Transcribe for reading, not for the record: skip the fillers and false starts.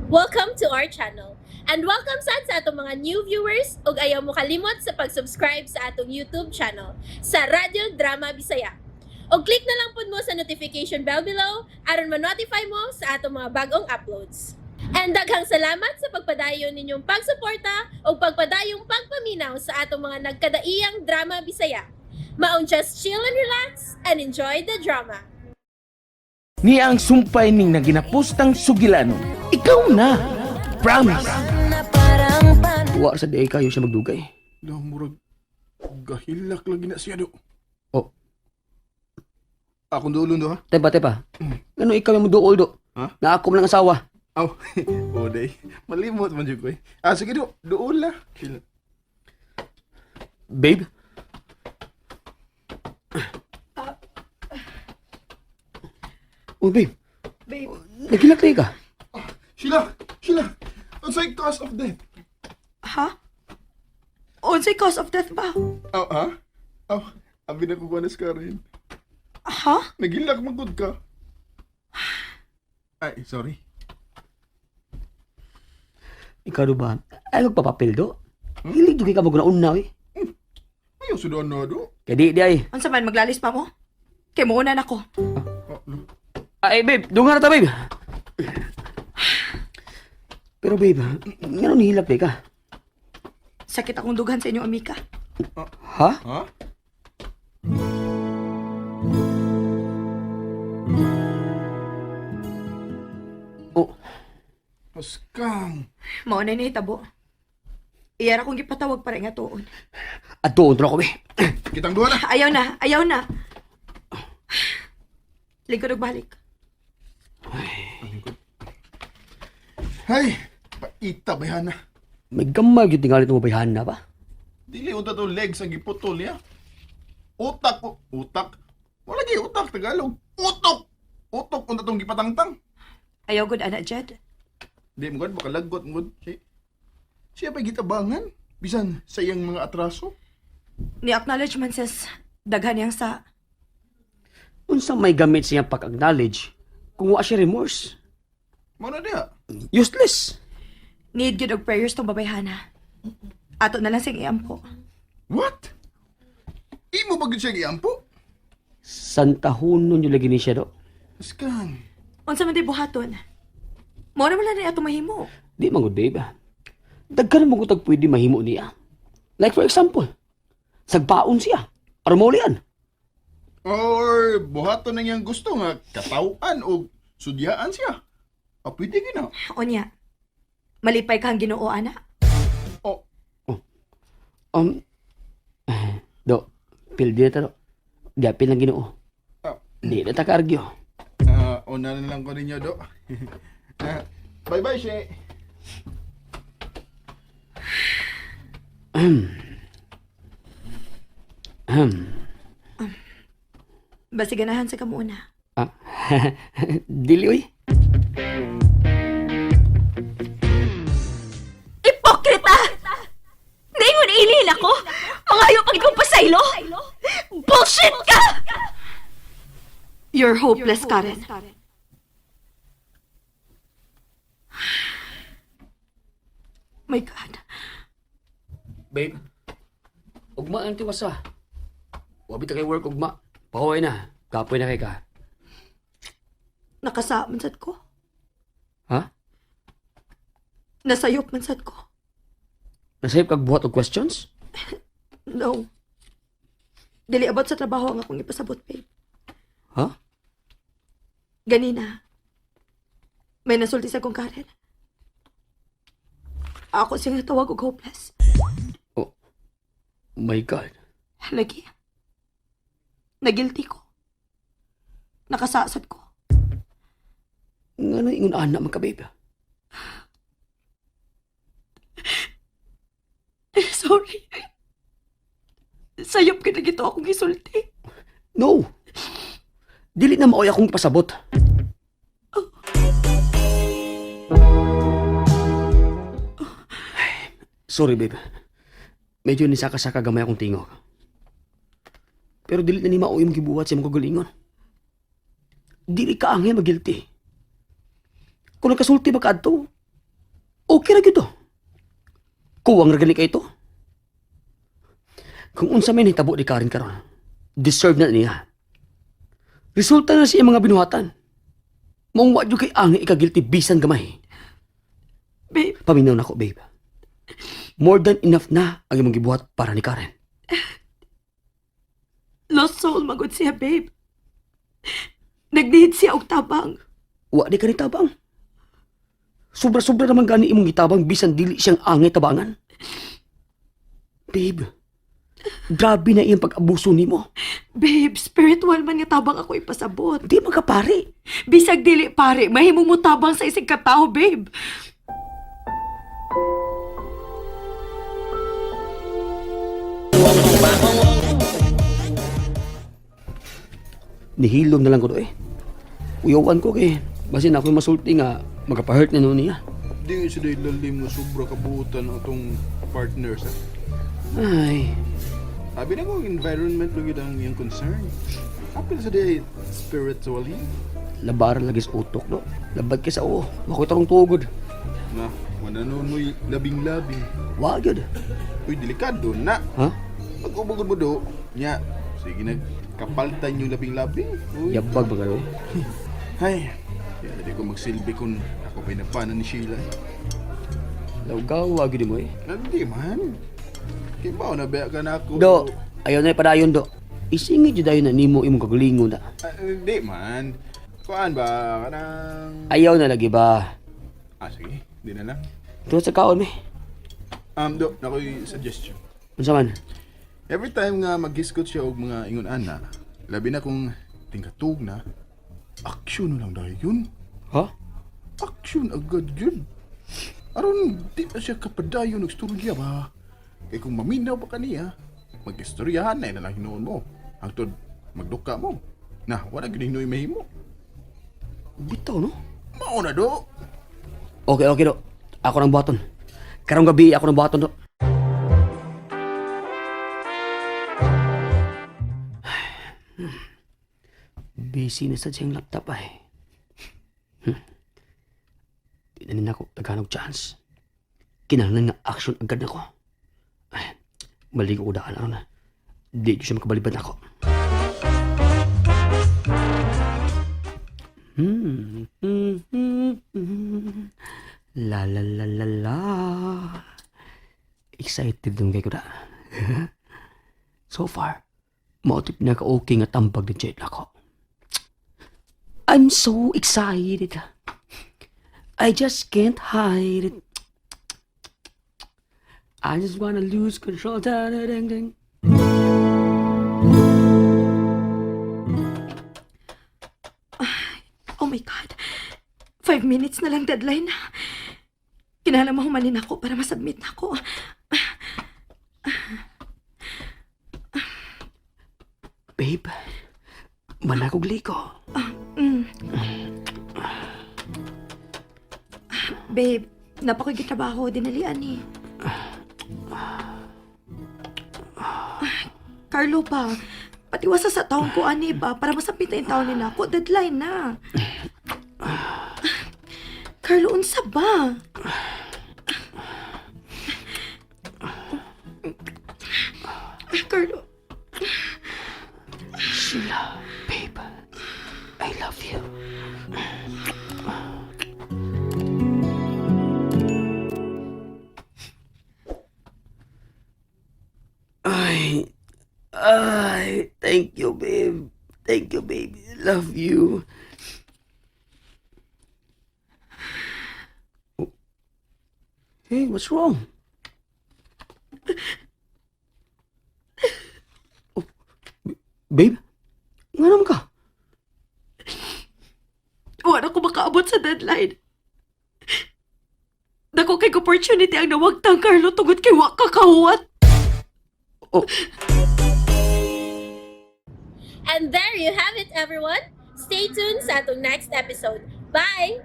Welcome to our channel. And welcome sad sa atong mga new viewers ug ayaw mo kalimot sa pag-subscribe sa atong YouTube channel sa Radyo Drama Bisaya. Og click na lang pud mo sa notification bell below aron ma-notify mo sa atong mga bagong uploads. And daghang salamat sa pagpadayon ninyong pagsuporta ug pagpadayong pagpaminaw sa atong mga nagkadaiyang drama Bisaya. Maong just chill and relax and enjoy the drama. Ni ang sumpay ning naginapustang sugilanon. Ikaw na. Promise. Wa sa di kayo siya magdugay. Daw, murag gahilak lagi na siya do. Oh. Akong duolon do ha? Tepa, tepa. Ano ikaw yung muduol do? Ha? Na ako man ang asawa. Aw, oh day. Malimot man jud ko eh. Ah, sige do, duol la. Chill. Babe? Oh, babe. Babe. Nagilak na ka. Sheila, Sheila. Unsay cause of death? Ha? Unsay cause of death ba? Aw, ha? Aw, abi na ko na Karen. Ha? Nagilak man gud ka. Ay, sorry. Ikaw do ba? Ay, magpapapil do? Hilig do kay ka maguna-una eh. Ayaw sudan na do. Kaya di ay. Unsa man maglalis pa mo? Kay muuna na ko. Oh, lo. Ay, babe. Dunga na ta, babe. Pero babe, ngano nihilak di ka? Sakit akong dughan sa inyong amika. Ha? Ha? Oh, Paskang. Mao na nahitabo. Iyara akong gipatawag para nga tuon. adtuon to ako, babe. Kitang duha na. Ayaw na, ayaw na. Lingkod og balik. Hay, paita bayhana. May gamay gyud tingali itong mabayhan na ba? Dili unta to legs ang giputol niya. Utak ko, utak. Wala gi utak Tagalog. Utok. Utok unta tong gipatangtang. Ayaw gud ana Jed. Di mo gud baka lagot mo gud. Si siya pa gitabangan bisan sa iyang mga atraso. Ni acknowledge man sis daghan niyang sa Unsa may gamit siyang pag-acknowledge kung wa siya remorse? Mao na diha. Useless. Need gyud og prayers tong babayhana. Ato na lang sing iampo. What? Imo ba gud siya giampo? Santahunon yung lagi ni siya do. Askan. Unsa man di buhaton? Mao na man lang ni ato mahimo. Di man gud, babe. Daghan mo gud pwede mahimo niya. Like for example, sagpaon siya. Aron maulian. Or buhaton na niyang gusto nga katawan o sudyaan siya. Ah, pwede gina. Unya. Malipay ka ang Ginoo ana. Oh, Um, do, pildi na ta do. Gapil lang Ginoo. ah, Di na ta ka-argue. ah, una na lang ko ninyo do. Ah, bye bye, she. Basi ganahan sa kamuuna. Ah, dili oy. Ipokrita! Ningon ilil ako? Mangayo pag kong pasaylo? Bullshit ka! You're hopeless, Karen. My God. Babe, ugma ang tiwasa. Wabi ta kay work ugma. Pahuway na. Kapoy na kay ka. Nakasa man sad ko. Ha? Nasayop man sad ko. Nasayop kag buhat og questions? No. Dili abot sa trabaho ang akong ipasabot, babe. Ha? Ganina. May nasulti sa kong Karen. Ako siyang natawag og hopeless. Oh. My God. Lagi. Nagilty ko. Nakasasad ko. Nga na ingon anak man ka, babe. Sorry. Sayop ka na gito akong gisulti. No. Dili na maoy akong pasabot. Ay, sorry, babe. Medyo nisaka-saka gamay akong tingog. Pero dili na ni maoy imong gibuhat sa imong kagalingon. Dili ka angay magilty. Kung nagkasulti ba ka adto, Okay ra gyud to. Kuwang ra gani kay to. Kung unsa may nahitabo ni Karen karon, deserve na niya. Resulta na siya mga binuhatan. Mong wa jud kay angay ikagilty bisan gamay. Babe, Paminaw na ko, babe. More than enough na ang imong gibuhat para ni Karen. Lost soul magod siya, babe. Nag-need siya og tabang. Wa di ka ni tabang. Sobra-sobra naman gani imong gitabang bisan dili siyang angay tabangan. Babe, grabe na iyang pag-abuso nimo. Babe, spiritual man nga tabang ako ipasabot. Di man ka pare. Bisag dili pare, mahimo mo tabang sa isig katao, babe. Nihilom na lang ko do eh. Uyawan ko kay basin ako'y masulti nga magapahurt na noon niya. Di sila ilalim nga sobra kabuutan atong partners. Ha? Ay, Sabi na ko, environment lang yun ang iyang concern. Apil sa di spiritually. labaran lagi sa utok do. Labad kay sa oo. Makoy tarong tugod. Na, wala noon mo'y labing-labing. Wa gyud. Uy, delikado na. Ha? Pag-ubogod mo do, nya, sige na, kapaltan yung labing-labing. Uy. Yabag ba kayo? Ay, kaya di ko magsilbi kung ako pa'y napana ni Sheila. Lawgaw, wa gyud mo eh. Hindi man. Kibaw na ba ka na ako? Do, ayaw na padayon do. Isingit jud dayon na nimo imong kagalingon na. Ah, hindi man. Kuan ba? Kanang... Ayaw na lagi ba? Ah, sige. Hindi na lang. Tuod sa kaon mi. Do, nakoy suggestion. Unsa man? Every time nga maghisgot siya og mga ingon ana, labi na kung tingkatug na, action na lang dahil yun. Ha? Action agad yun. Aron, di na siya kapadayon og istorya ba? Kay kung maminaw pa kaniya, mag-istoryahan na lang hinuon mo. Hangtod, magduka mo. Na, wala gyud hinuoy mahimo. Bitaw no? Mao na do. Okay, okay do. Ako nang buhaton. Karong gabi ako nang buhaton do. Busy na sa siyang laptop ay. Di na nila ako taghanog chance. Kinahanglan nga action agad nako. Ay, maligo ko daan aron na. Di ko siya makabalibad nako. La la la la la. Excited dun kay ko da. So far, mautip na ka-okay nga tambag ni Jade nako. I'm so excited. I just can't hide it. I just wanna lose control. Da, da, ding, ding. Oh my God. 5 minutes na lang deadline na. Kinahanglan mahumanin ako para masubmit na ako. Babe, manakog liko. Babe, napakoy gitrabaho, dinalian eh. Carlo pa, patiwasa sa taon ko ani ba para masabit na yung taon nila ako. Deadline na. Carlo, unsa ba? Carlo, Sheila, babe, I love you. Ay, ay, thank you, babe. Thank you, baby. Love you. Oh. Hey, what's wrong? Oh, babe? Nga naman ka? wala ko makaabot sa deadline. Dako kay opportunity ang nawagtang Carlo tungod kay wa ka kahuwat. Oh, And there you have it, everyone. Stay tuned sa atong next episode. Bye!